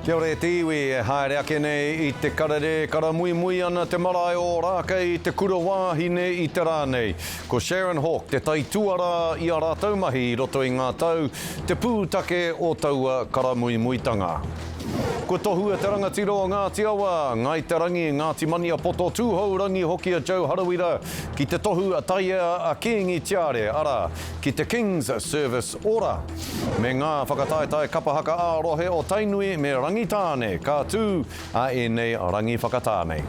Kia ora e te iwi, e haere ake nei i te karere karamuimui ana te marae o Ōrākei i te kura wāhine i te rā nei. Ko Sharon Hawke te taituarā i a rātou mahi i roto i ngā tau, te pūtake o taua karamuimuitanga. Kua tohua te rangatira o Ngāti Awa, Ngāi Te Rangi, Ngāti Maniapoto, Tūhourangi hoki a Joe Harawira ki te tohu a Taiea a Kīngi Tiare, arā, ki te King's Service Order. Me ngā whakataetae kapa haka ā-rohe o Tainui me Rangitāne ka tū a ēnei rangi whakatā nei.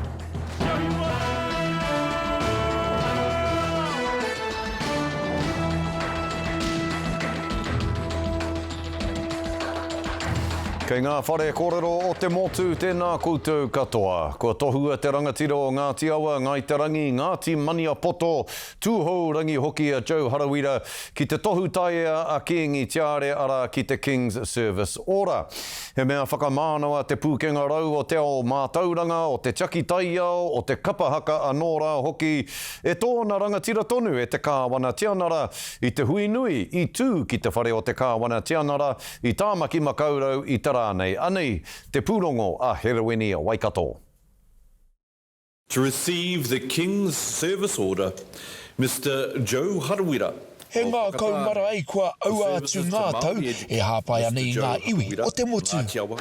Kei ngā whare kōrero o te motu, tēnā koutou katoa. Kua tohua te rangatira o Ngāti Awa, Ngāi Te Rangi, Ngāti Maniapoto, Tūhourangi hoki a Joe Harawira ki te tohu taiea a Kīngi Tiare arā ki te King's Service Order. He mea whakamānawa te pūkenga rau o te ao mātauranga, o te tiaki taiao, o te kapa haka anō rā hoki e tōna rangatira tonu e te Kāwana Tianara i te hui nui i tū ki te whare o te Kāwana Tianara i Tāmaki Makaurau i te rā nei. Anei te pūrongo a Herewini Waikato. To receive the King's Service Order, Mister Joe Harawira He of ngākau Whakatāne, marae kua for aua atu services to ngā tau Māori e Education, hāpai ana Mister i ngā Joe iwi Harawira, o te motu. Ngāti Awa.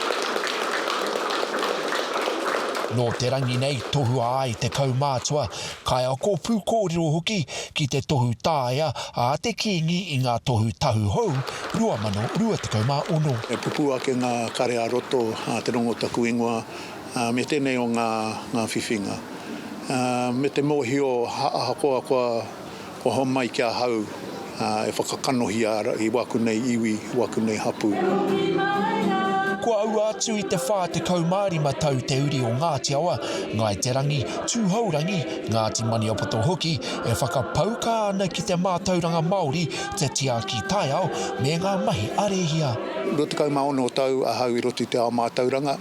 Nō te rangi nei tohua ai te kaumātua, kaiako pūkōrero hoki ki te tohu tāea a te Kīngi i ngā tohu tahu hou 2026. E pupū ake ngā kare ā-roto a te rongo o taku ingoa, me tēnei o ngā whiwhinga. Me te mōhio ahakoa kua Kua homai ki ahau e whakakanohia i waku nei iwi, i waku nei hapu. Kua aua atu i te 45 tau te uri o Ngāti Awa, Ngāi Te Rangi, Tūhourangi, Ngāti Maniapoto hoki e whakapau kaha ana ki te mātauranga Māori, te tiaki taiao me ngā mahi a rēhia. 26 tau ahau i roto i te ao mātauranga,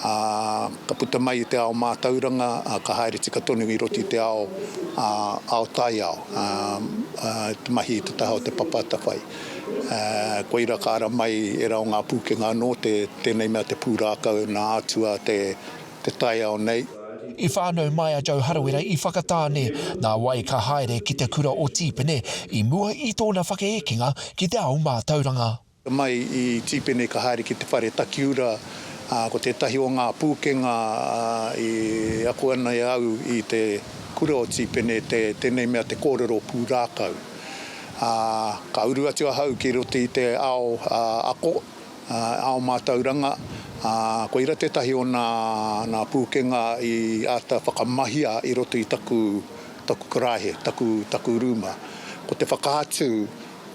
ā, ka puta mai i te ao mātauranga, ā, ka haere tika tonu i roto i te ao, ā, ao taiao, ā, ā, te mahi i te taha o te papa atawhai. Ā, koira ka ara mai ērā o ngā pūkenga anō, te, tēnei mea te pūrākau, nā atua te, te taiao nei. I whānau mai a Joe Harawira i Whakatāne, nā wai ka haere ki te kura o Tīpene i mua i tōna whakaekenga ki te ao mātauranga. Mai i Tīpene ka haere ki te whare takiura, ā, ko tētahi o ngā pūkenga i ako ana i a au i te kura o Tīpene te, tēnei mea te kōrero pūrākau. Ā, ka uru atu ahau ki roto i te ao ako, ao mātauranga, ā, koira tētahi o nā, nā pūkenga i āta whakamahia i roto i taku, taku karaehe, taku, taku rūma. Ko te whakaatu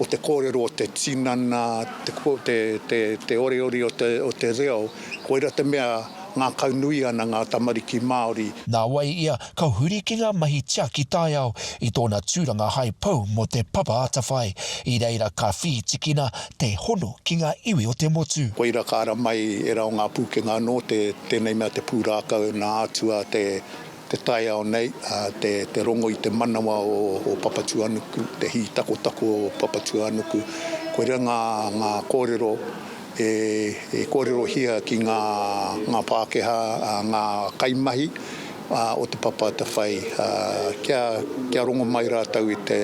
o te kōrero o te tinana, te, te, te, te oriori o te, o te reo, koira te mea ngākaunui ana ngā tamariki Māori. Nā wai ia ka huri ki ngā mahi tiaki taiao i tōna tūranga hai pou mō Te Papa Atawhai, i reira ka whītikina te hono ki ngā iwi o te motu. Koira ka ara mai ērā o ngā pūkenga anō, te, tēnei mea te pūrākau, nā atua, te, te taiao nei, te, te rongo i te manawa o, o Papatūānuku, te hītakotako o Papatūānuku. Koira ngā, ngā kōrero e, e kōrerohia ki ngā, ngā Pākehā, ngā kaimahi o Te Papa Atawhai, kia, kia rongo mai rātou i te,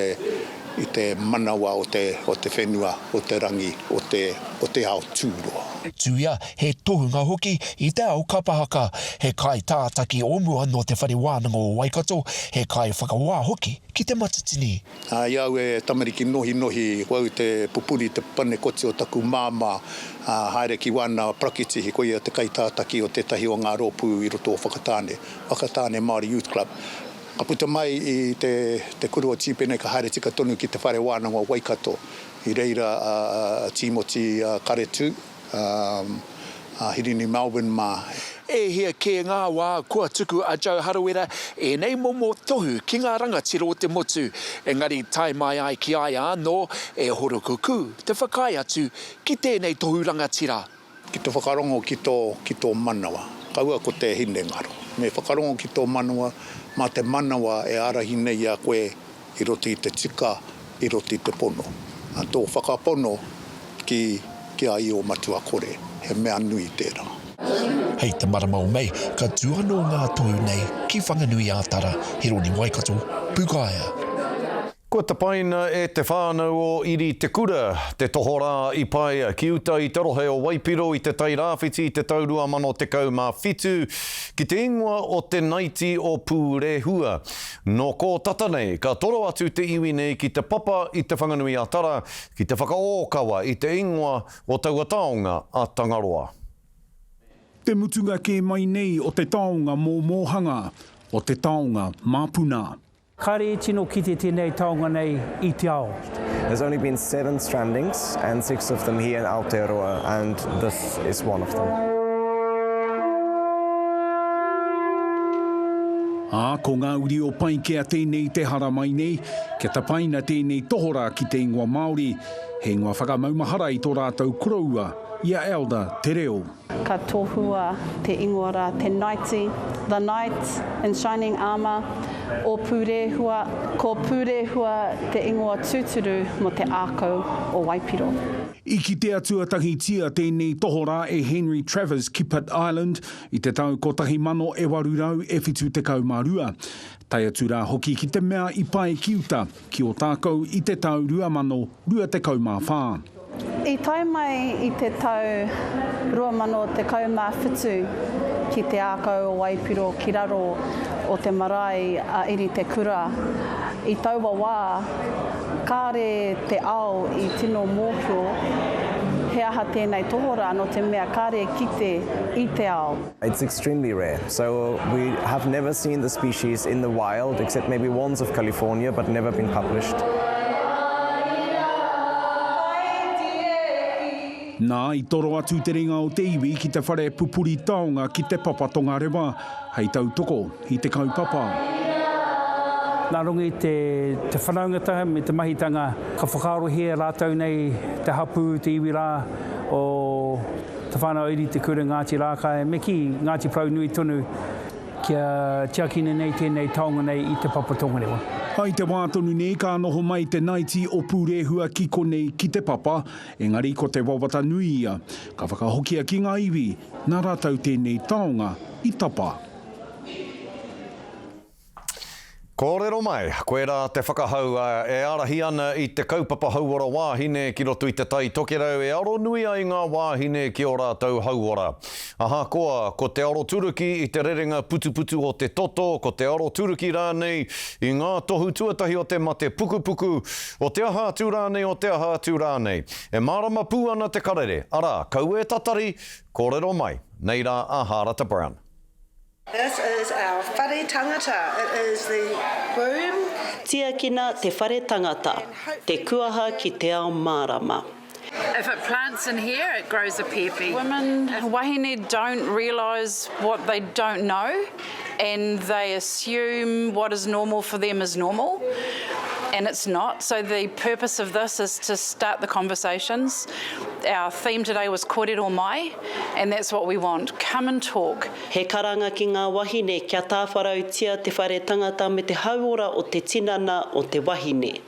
i te manawa o te, o te whenua, o te rangi, o te, o te ao tūroa. Tuia, he tohunga hoki i te ao kapa haka, he kaitātaki o mua nō Te Whare Wānanga o Waikato, he kaiwhakawā hoki ki Te Matatini. I a au e tamariki nohinohi, ko au te pupuri te panekoti o taku māmā, ā, haere ki wāna parakitihi, ko ia te kaitātaki o tētahi o ngā rōpū i roto o Whakatāne, Whakatāne Māori Youth Club. Ka puta mai i te te kura o Tīpene ka haere tika tonu ki te whare wānanga o Waikato. I reira a Tīmoti Karetū, a Hirini Melbourne mā. E hia kē ngā wā kua tuku a Joe Harawira ēnei momo tohu ki ngā rangatira o te motu, engari tae mai ai ki a ia anō e horokukū te whakaae atu ki tēnei tohu rangatira. Ki te whakarongo ki tō, ki tō manawa. Kaua ko te hinengaro. Me whakarongo ki tō manawa, mā te manawa e ārahi nei i a koe i roto i te tika, i roto i te pono. Tō whakapono ki, ki a Io Matua Kore, he mea nui tērā. Hei te marama o Mei, ka tū anō ngā tohu nei ki Whanganui-ā-Tara, Heroni Waikato, Pūkaea. Kua tapaina e te whānau o Iri Te Kura te tohorā i pae ki uta i te rohe o Waipiro i te Tai Rāwhiti i te tau 2017 ki te ingoa o Te Naiti o Pūrehua. Nō kō tata nei ka toro atu te iwi nei ki te papa i Te Whanganui-a-Tara ki te whakaōkawa i te ingoa o taua taonga a Tangaroa. Te mutunga kē mai nei o te taonga mōmōhanga, o te taonga māpuna. Kāre e tino kite tēnei taonga nei i te ao. There's only been seven strandings and six of them here in Aotearoa and this is one of them. Ā, ko ngā uri o Paikea tēnei te haramai nei, kia tapaina tēnei tohorā ki te ingoa Māori, He ingoa whakamaumahara i tō rātou koroua, i a Elder Te Reo. Ka tohua te ingoa rā te Naiti, the Knight in Shining Armour, o Pūrēhua. Ko Pūrēhua te ingoa tūturu mō te ākau o Waipiro. I kitea tuatahitia tēnei tohorā e Henry Travers ki Pitt Island i te tau 1872, tae atu rā hoki ki te mea i pae ki uta, ki Ōtākou i te tau 2024. I tae mai i te tau 2017 ki te ākau o Waipiro ki raro o te marae a Iri Te Kura. I taua wā, kāre te ao i tino mōhio he aha tēnei tohorā nō te mea kāre kite i te ao. It's extremely rare, so we have never seen the species in the wild except maybe once of California but never been published. Nā, i toro atu te ringa o te iwi ki te whare pupuri taonga ki Te Papa Tongarewa hei tautoko i te kaupapa. Nā runga i te whanaungatanga me te mahitanga ka whakaarohia rātou nei te hapū, te iwi rā o Te Whānau a Iri Te Kura, Ngāti Rākai, me kī, Ngāti Porou nui tonu kia tiakina nei tēnei taonga nei i Te Papa Tongarewa. I te wā tonu nei ka noho mai te naiti o Pūrēhua ki konei ki Te Papa, engari ko te wawata nui ia, ka whakahokia ki ngā iwi nā rātou tēnei taonga i tapa. Kōrero mai, koirā te whakahau e ārahi ana i te kaupapa hauora wāhine ki roto i Te Tai Tokerau e aronui ai ngā wāhine ki ō rātou hauora. Ahakoa, ko te aroturuki i te rerenga putuputu o te toto, ko te aroturuki rānei i ngā tohu tuatahi o te mate pukupuku, o te aha atu rānei, o te aha atu rānei. E mārama pū ana te karere, arā, kaua e tatari, kōrero mai. Nei rā a Hārata Brown. This is our whare tangata. It is the room. Tiakina te whare tangata, te kuaha ki te ao mārama. If it plants in here, it grows a pēpi. Women, wahine don't realise what they don't know and they assume what is normal for them is normal and it's not. So the purpose of this is to start the conversations. Our theme today was kōrero mai and that's what we want, come and talk. He karanga ki ngā wahine kia tāwharautia te whare tangata me te hauora o te tinana o te wahine.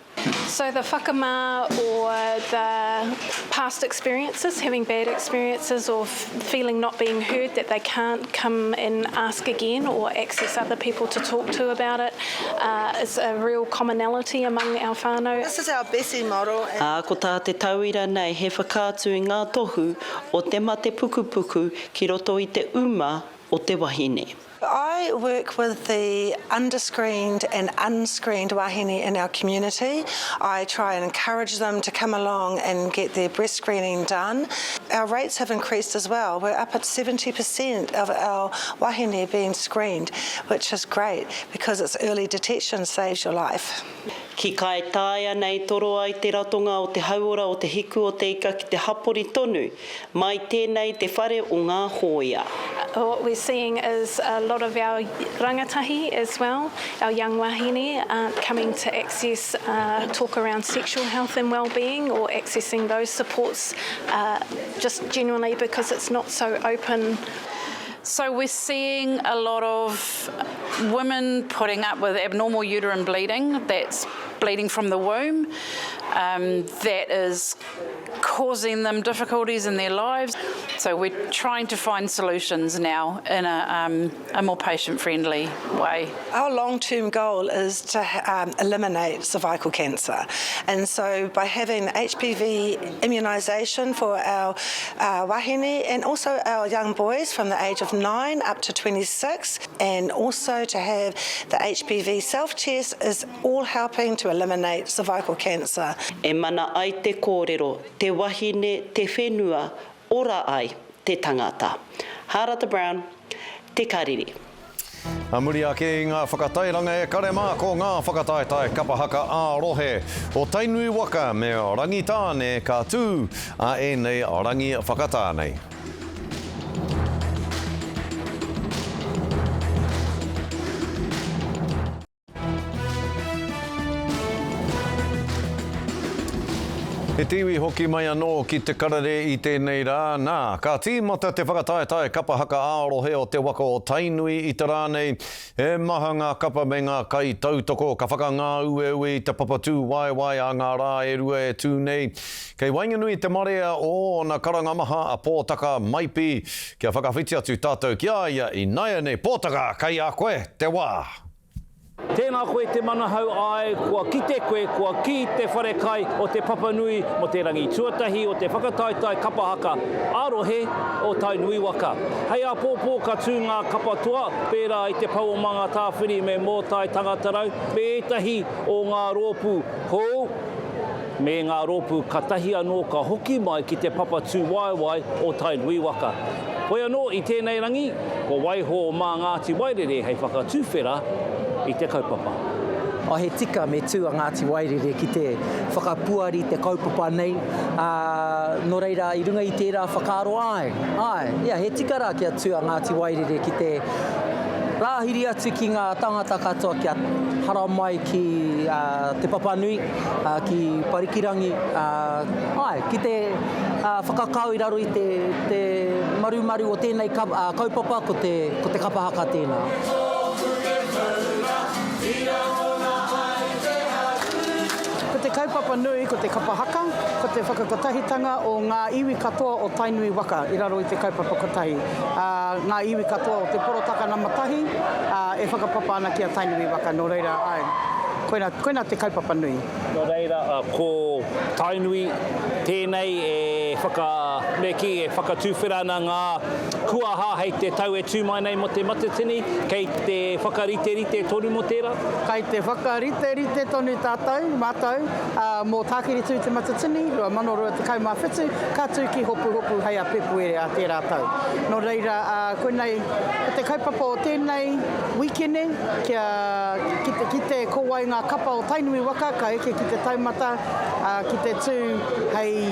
So the whakamā or the past experiences, having bad experiences or feeling not being heard that they can't come and ask again or access other people to talk to about it is a real commonality among our whānau. This is our Bessie model. Ā, ko tā te tauira nei he whakaatu i ngā tohu o te mate pukupuku ki roto i te uma o te wahine. I work with the underscreened and unscreened wahine in our community. I try and encourage them to come along and get their breast screening done. Our rates have increased as well. We're up at 70% of our wahine being screened, which is great because it's early detection saves your life. Ki Kaitaia nei toro ai te ratonga o te hauora o Te Hiku o Te Ika ki te hapori tonu, mai tēnei te whare o ngā hōia. What we're seeing is a lot of our rangatahi as well, our young wahine aren't coming to access talk around sexual health and wellbeing or accessing those supports just generally because it's not so open. So we're seeing a lot of women putting up with abnormal uterine bleeding, that's bleeding from the womb. Um, that is causing them difficulties in their lives. So we're trying to find solutions now in a, um, a more patient-friendly way. Our long-term goal is to um, eliminate cervical cancer. And so by having HPV immunisation for our uh, wahine and also our young boys from the age of 9 up to 26, and also to have the HPV self-test is all helping to eliminate cervical cancer. E mana ai te kōrero, te wahine, te whenua, ora ai te tangata. Harata Brown, Te Karere. A muri ake i ngā whakatairanga e kare mā ko ngā whakataetae kapa haka ā-rohe o Tainui waka me Rangitāne ka tū a ēnei rangi whakatā nei. He te iwi hoki mai anō ki te karere i tēnei rā, nā, ka tīmata te whakataetae kapa haka ā-rohe o te waka o Tainui i te rā nei. He maha ngā kapa me ngā kaitautoko ka whakangāueue i te papatūwaewae a ngā rā e rua e tū nei. Kei waenganui i te marea o ōna karanga maha a Pōtaka Maipi kia whakawhiti atu tātou ki a ia ināianei. Pōtaka, kei a koe te wā! Tēnā koe te manahau āe kua kite koe kua kī te wharekai o Te Papanui mo te rangi tuatahi o te whakataetae kapa haka ā-rohe o Tainui waka. Hei āpōpō ka tū ngā kapa toa pērā i te Pou o Mangatāwhiri me Mōtai Tangatarau me ētahi o ngā rōpū hou me ngā rōpū katahi anō ka hoki mai ki te papa tūwaewae o Tainui waka. Hoi anō i tēnei rangi, kua waiho mā Ngāti Wairere hei whakatuwhera i te kaupapa. Oh, he tika me tū a Ngāti Wairere ki te whakapuari i te kaupapa nei, ā, nō reira, i runga i tērā whakaaro, āe, āe, ia, he tika rā kia tū a Ngāti Wairere ki te rāhiri atu ki ngā tāngata katoa kia haramai ki Te Papanui, ki Parikirangi, āe, ki te whakakao i raro i te marumaru o tēnei kaupapa, ko te, ko te kapa haka tēnā. Ko te kaupapa nui ko te kapa haka, ko te whakakotahitanga o ngā iwi katoa o Tainui waka i raro i te kaupapa kotahi. Ngā iwi katoa o te porotaka nama tahi e whakapapa ana ki a Tainui waka, nō reira, āe, koina, koina te kaupapa nui. Nō reira, ko Tainui tēnei e whaka, me kī, e whakatuwhera ana ngā kuaha hei te tau e tū mai nei mō Te Matatini, kei te whakariterite tonu mō tērā? Kei te whakariterite tonu tātou, mātou, mō Tākiri Tū Te Matatini, 2027, ka tū ki Hopuhopu hei a Pepuere a tērā tau. Nō reira, koinei, ko te kaupapa o tēnei wīkene, kia ki te kite ko wai ngā kapa o Tainui waka ka eke ki te taumata, ki te tū hei,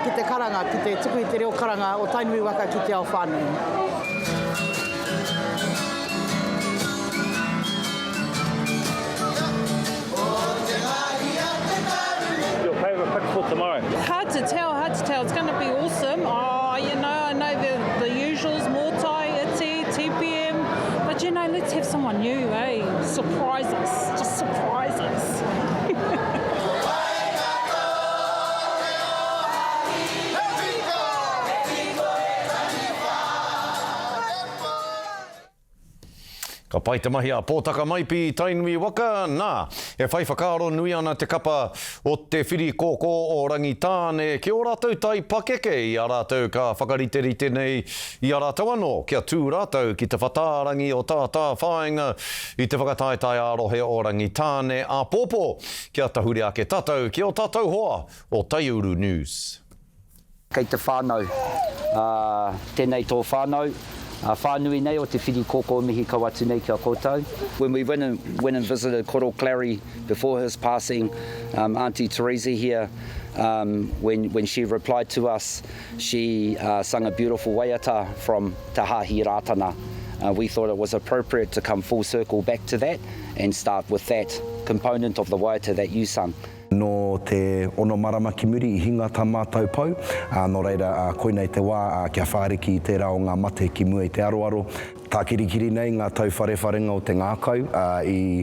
ki te karanga, ki te tuku i te reo karanga o Tainui waka ki te ao whānui. Your favourite pick for tomorrow? Hard to tell, hard to tell. It's going to be awesome. Oh, you know, I know the, the usuals, Mōtai, Iti, TPM. But you know, let's have someone new, eh? Surprise us. Just surprise us. Ka pai te mahi a Pōtaka Maipi i Tainui waka, nā, e whai whakaaro nui ana te kapa o Te Whiri Kōkō o Rangitāne ki ō rātou tai pakeke i a rātou ka whakariterite nei i a rātou anō kia tū rātou ki te whatārangi o Tātāwhāinga i te whakataetae ā-rohe o Rangitāne āpōpō kia tahuri ake tātou ki ō tātou hoa o Taiuru News. Kei te whānau, ā, tēnei tō whānau, ā, whānui nei o Te Whiri Kōkō mihi kau atu nei ki a koutou. When we went and, went and visited Koro Clary before his passing, um, Auntie Teresa here, um, when, when she replied to us, she uh, sung a beautiful waiata from Te Haahi Rātana. Uh, we thought it was appropriate to come full circle back to that and start with that component of the waiata that you sung. Nō te ono marama ki muri i hinga tā mātou pou, ā, nō reira, ā, koinei te wā, ā, kia whāriki i tērā o ngā mate ki mua i te aroaro. Tākirikiri nei ngā tauwharewharenga o te ngākau, ā, i,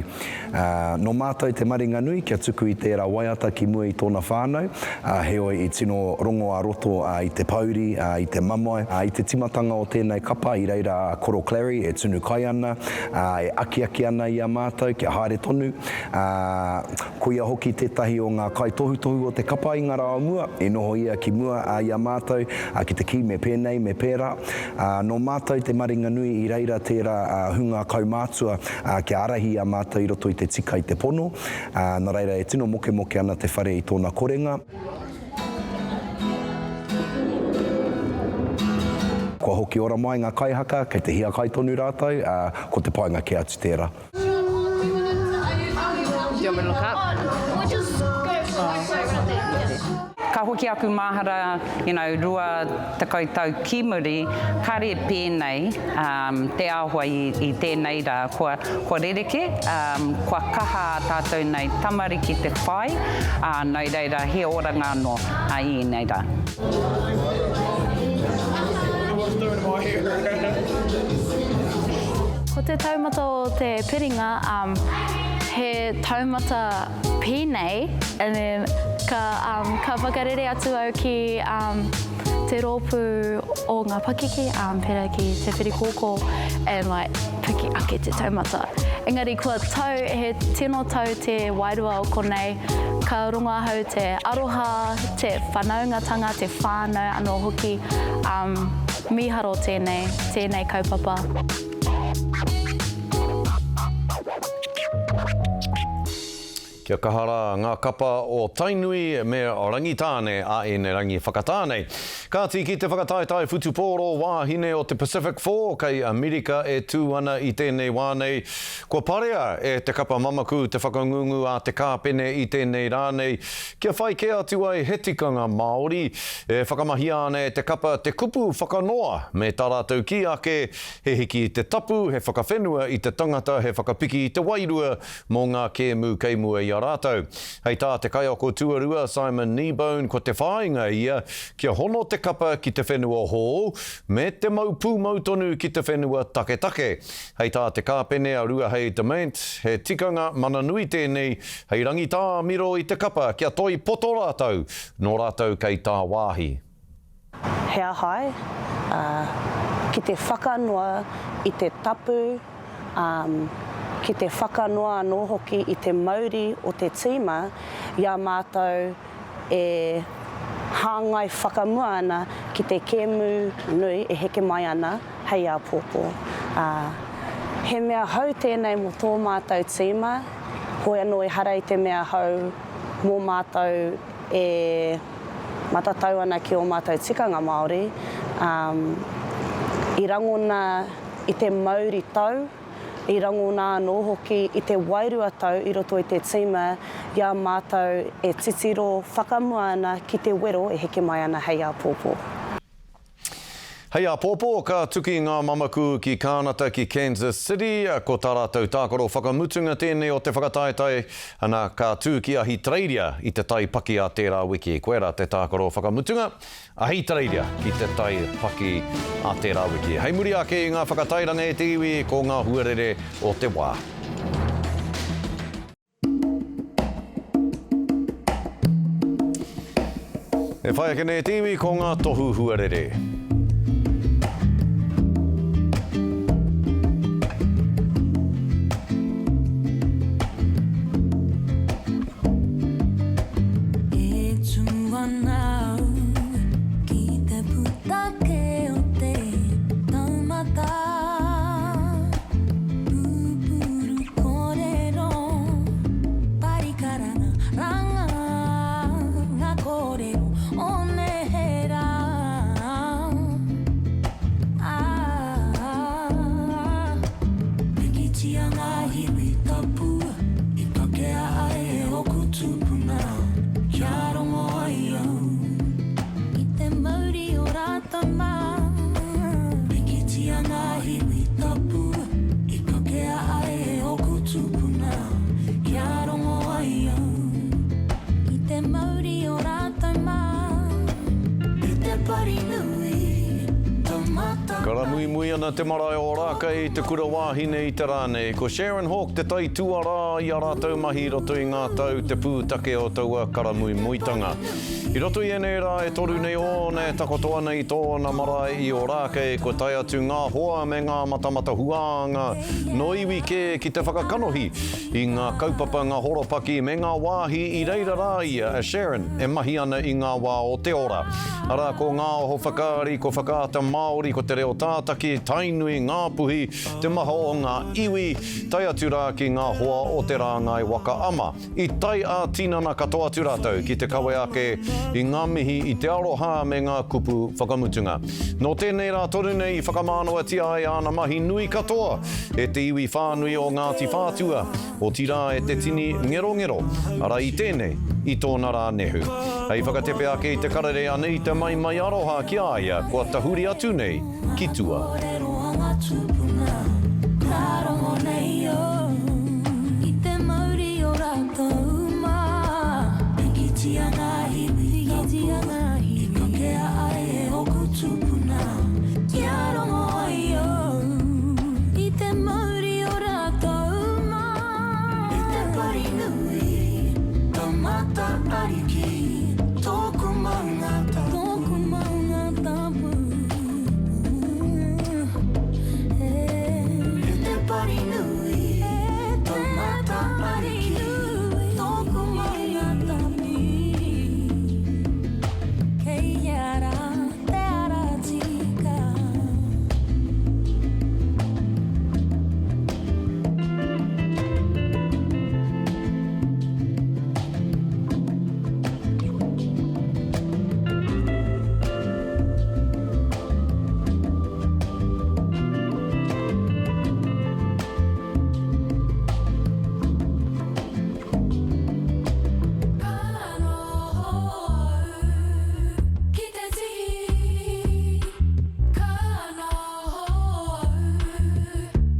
ā, nō mātou te maringanui kia tuku i tērā waiata ki mua i tōna whānau, ā, heoi i tino rongo ā-roto, ā, i te pōuri, ā, i te mamae. Ā, i te timatanga o tēnei kapa i reira a Koro Clary e tunu kai ana, ā, e akiaki ana i a mātou kia haere tonu, ā, koia hoki tētahi o ngā kaitohutohu o te kapa i ngā rā o mua, i noho ia ki mua, ā, i a mātou, ā, ki te kī me pēnei, me pērā. Ā, nō mātou te maringanui i reira tērā hunga kaumātua kia ārahi i a mātou i roto i te tika i te pono, ā, nā reira e tino mokemoke ana te whare i tōna korenga. Kua hoki ora mai ngā kaihaka, kei te hiakai tonu rātou, ā, ko te painga kē atu tērā. Ka hoki aku mahara, you know, 20 tau ki muri, kare pēnei um, te āhua i, i tēnei rā, kua, kua rereke, um, kua kaha ā tātou nei tamariki te whai, ā, nō reira he oranga anō ā, i ēnei rā. Ko te taumata o te piringa, um, he taumata pēnei, and then ka, um, ka whakarere atu au ki um, te rōpū o ngā pakeke, um, pērā ki Te Whirikōkō, and like, piki ake te taumata. Engari kua tau, he tino tau te wairua o konei, ka rongo ahau te aroha, te whanaungatanga, te whānau anō hoki, um, mīharo tēnei, tēnei kaupapa. Kia kaha rā ngā kapa o Tainui me Rangitāne a ēnei rangi whakatā nei. Kāti ki te whakataetae whutupōro wāhine o te Pacific Four kei Amerika e tū ana i tēnei wā nei. Kua parea e te kapa mamaku te whakangungu a te kāpene i tēnei rā nei kia whai kē atu ai he tikanga Māori. E whakamahia ana e te kapa te kupu whakanoa me tā rātou kī ake He hiki i te tapu, he whakawhenua i te tangata, he whakapiki i te wairua mō ngā kēmu kei mua i a rātou. Hei tā te kaiako tuarua, Simon Kneebone, ko te whāinga ia kia hono te kapa ki te whenua hou me te mau pūmau tonu ki te whenua taketake. Hei tā te kāpene a Ruahei Demant, he tikanga mana nui tēnei hei rangitāmiro i te kapa kia toi poto rātou nō rātou kei tāwāhi. He ahai, ā, ki te whakanoa i te tapu, ā, ki te whakanoa anō hoki i te mauri o te tīma i a mātou e hāngai whakamua ana ki te kēmu nui e heke mai ana hei āpōpō. Ā, he mea hou tēnei mō tō mātou tīma, hoi anō ehara i te mea hou mō mātou e matatau ana ki ō mātou tikanga Māori, ā, i rangona i te mauri tau, i rangona anō hoki i te wairua tau i roto i te tīma i a mātou e titiro whakamua ana ki te wero e heke mai ana hei āpōpō. Hei āpōpō ka tuki ngā mamaku ki Kānata ki Kansas City, ko tā rātou tākaro whakamutunga tēnei o te whakataetae, ana, ka tū ki Ahitereiria i te tai paki a tērā wiki. Koirā te tākaro whakamutunga, Ahitereiria ki te tai paki a tērā wiki. Hei muri ake i ngā whakatairanga e te iwi, ko ngā huarere o te wā. E whai ake nei te iwi ko ngā tohu huarere. E tū ana au ki te pūtake o te taumata. Pupuru kōrero, parikaranga, ranga, ngā kōrero o neherā. Karamuimui ana te marae o Rākei i te kura wāhine i te rā nei. Ko Sharon Hawke te taituarā i a rātou mahi i roto i ngā tau te pūtake o taua karamuimuitanga. I roto i ēnei rā e toru nei ōna e takoto ana i tōna marae i Ōrākei, kua tae atu ngā hoa me ngā matamata huānga nō iwi kē ki te whakakanohi i ngā kaupapa, ngā horopaki me ngā wāhi i reira rā ia, a Sharon, e mahi ana i ngā wā o te ora. Arā, ko Ngā Oho Whakaari, ko Whakaata Māori, ko Te Reo Tātaki, Tainui, Ngāpuhi, te maha o ngā iwi, tae atu rā ki ngā hoa o te rāngai waka ama. I tae ā-tinana katoa atu rātou ki te kawe ake i ngā mihi i te aroha me ngā kupu whakamutunga. Nō tēnei rā tonu nei i whakamānawatia ai āna mahi nui katoa e te iwi whānui o Ngāti Whātua, otirā e te tini ngerongero, arā i tēnei, i tōna rā nehu. Hei whakatepe ake i te karere anei te maimai aroha ki a ia kua tahuri atu nei ki tua. E te pari nui, taumata ariki, tōku maunga tapu. Kei hea rā te ara tika. Ka noho au ki te tihi, ka noho au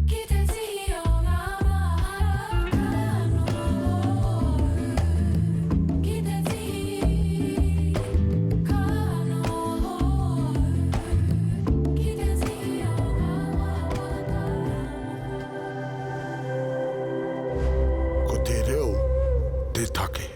ki te tihi o ngā mahara. Ka noho au ki te tihi, ka noho au ki te tihi o ngā wawata. Ko te reo te take.